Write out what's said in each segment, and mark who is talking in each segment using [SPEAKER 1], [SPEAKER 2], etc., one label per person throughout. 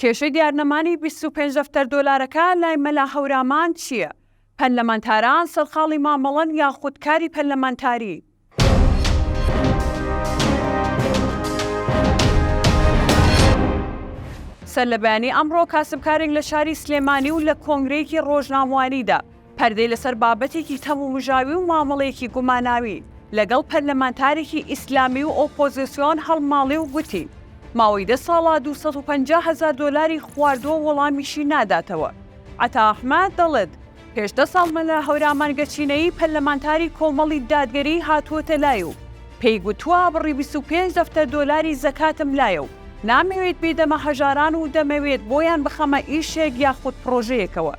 [SPEAKER 1] کێشەی دیارنەمانی 25 دەفتەر دۆلارەکە لای مەلا هەورامان چییە؟ پەرلەمانتاران سەرقاڵی مامەڵەن یاخود کاری پەرلەمانتاری؟ سەرلەبەیانی ئەمڕۆ کاسبکارێک لە شاری سلێمانی و لە کۆنگرەیەکی ڕۆژنامەوانیدا پەردەی لەسەر بابەتێکی تەمومژاوی و مامەڵەیەکی گوماناوی لەگەڵ پەرلەمانتارێکی ئیسلامی و ئۆپۆزسیۆن هەڵماڵی و گوتی ماوەی دە ساڵە 250 هەزار دۆلاری خواردووە وەڵامیشی ناداتەوە. عەتا ئەحمەد دەڵێت، پێش دە ساڵ مەلا هەورامان گەچینەیی پەرلەمانتاری کۆمەڵی دادگەری هاتووەتە لای و پێی گوتووە بڕی 25 دەفتەر دۆلاری زەکاتم لایە و نامەوێت بیدەمە هەژاران و دەمەوێت بۆیان بخەمە ئیشێک یاخود پڕۆژەیەکەوە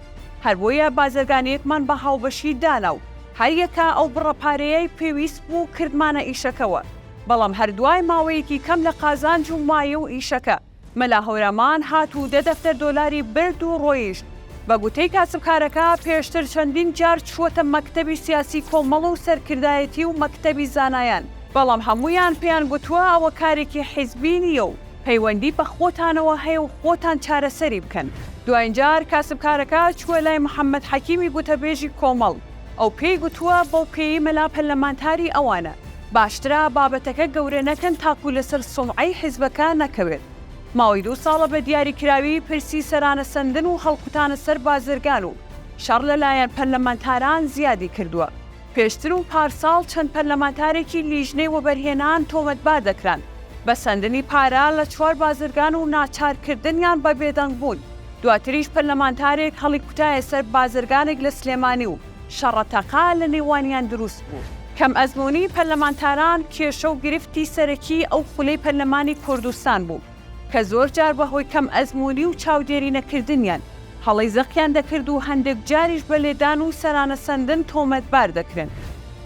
[SPEAKER 1] هەر بۆیە بازرگانییەکمان بە هاوبەشی دانا و هەریەکە ئەو بڕە پارەیەی پێویست بوو کردمانە ئیشەکەوە بەڵام هەر دوای ماوەیەکی کەم لە قازانج و مایە و ئیشەکە مەلا هەورامان هات و دە دەفتەر دۆلاری برد و ڕۆیشت. بە گوتەی کاسبکارەکە، پێشتر چەندین جار چووەتە مەکتەبی سیاسی کۆمەڵ و سەرکردایەتی و مەکتەبی زانایان، بەڵام هەموویان پێیان گوتووە ئەوە کارێکی حیزبی نییە و پەیوەندی بە خۆتانەوە هەیە و خۆتان چارەسەری بکەن. دواین جار کاسبکارەکە چووە لای محەممەد حەکیمی گوتەبێژی کۆمەڵ، ئەو پێی گوتووە بەو پێیەی مەلا پەرلەمانتاری ئەوانە، باشترە بابەتەکە گەورە نەکەن تاکو لەسەر سومعەی حیزبەکە نەکەوێت. ماوەی دوو ساڵە بە دیاریکراوی پرسی سەرانە سەندن و هەڵکوتانە سەر بازرگان و شەڕ لەلایەن پەرلەمانتاران زیادی کردووە. پێشتر و پارساڵ چەند پەرلەمانتارێکی لیژنەی وەبەرهێنان تۆمەتبار دەکران بە سەندنی پارە لە چوار بازرگان و ناچارکردنیان بە بێدەنگبوون، دواتریش پەرلەمانتارێک هەڵیکوتایە سەر بازرگانێک لە سلێمانی و شەڕە تەقە لە نێوانیان دروست بوو. کەم ئەزموونی پەرلەمانتاران کێشە و گرفتی سەرەکی ئەو خولەی پەرلەمانی کوردستان بوو کە زۆر جار بە هۆی کەم ئەزموونی و چاودێری نەکردنیان هەڵەی زەقیان دەکرد و هەندێک جاریش بە لێدان و سەرانە سەندن تۆمەتبار دەکرێن.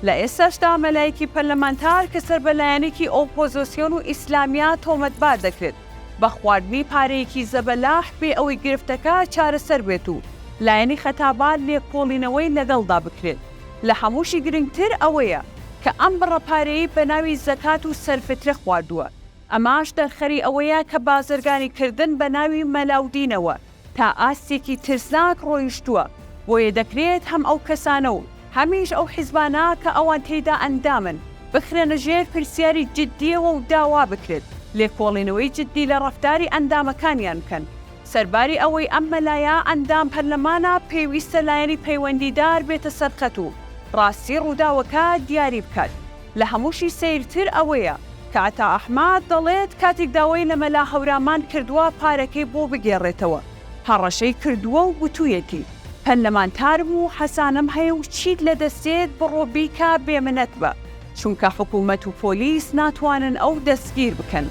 [SPEAKER 1] لە ئێستاشدا مەلایەکی پەرلەمانتار کە سەر بە لایەنێکی ئۆپۆزۆسیۆن و ئیسلامیە تۆمەتبار دەکرێت بە خواردنی پارەیەکی زەبەلاح بێ ئەوەی گرفتەکە چارەسەر بێت و لایەنی خەتابار لێکۆڵینەوەی لەگەڵدا بکرێت. لە هەمووشی گرنگتر ئەوەیە کە ئەم بڕە پارەیەی بە ناوی زەکات و سەرفترە خواردووە، ئەماش دەرخەری ئەوەیە کە بازرگانی کردن بە ناوی مەلا و دینەوە تا ئاستێکی ترسناک ڕۆیشتووە، بۆیە دەکرێت هەم ئەو کەسانە و هەمیش ئەو حیزبانە کە ئەوان تێیدا ئەندامن بخرێنە ژێر پرسیاری جددییەوە و داوا بکرێت لێکۆڵینەوەی جددی لە ڕەفتاری ئەندامەکانیان بکەن. سەرباری ئەوەی ئەم مەلایە ئەندام پەرلەمانە پێویستە لایەنی پەیوەندیدار بێتە سەرخەت و ڕاستی ڕووداوەکە دیاری بکات. لە هەمووشی سەیرتر ئەوەیە کە عەتا ئەحمەد دەڵێت کاتێک داوای لە مەلا هەورامان کردووە پارەکەی بۆ بگێڕێتەوە هەڕەشەی کردووە و گوتوویەتی پەرلەمانتارم و حەسانەم هەیە و چیت لە دەست دێت بڕۆ بیکە بێ منەت بە چونکە حکوومەت و پۆلیس ناتوانن ئەو دەستگیر بکەن.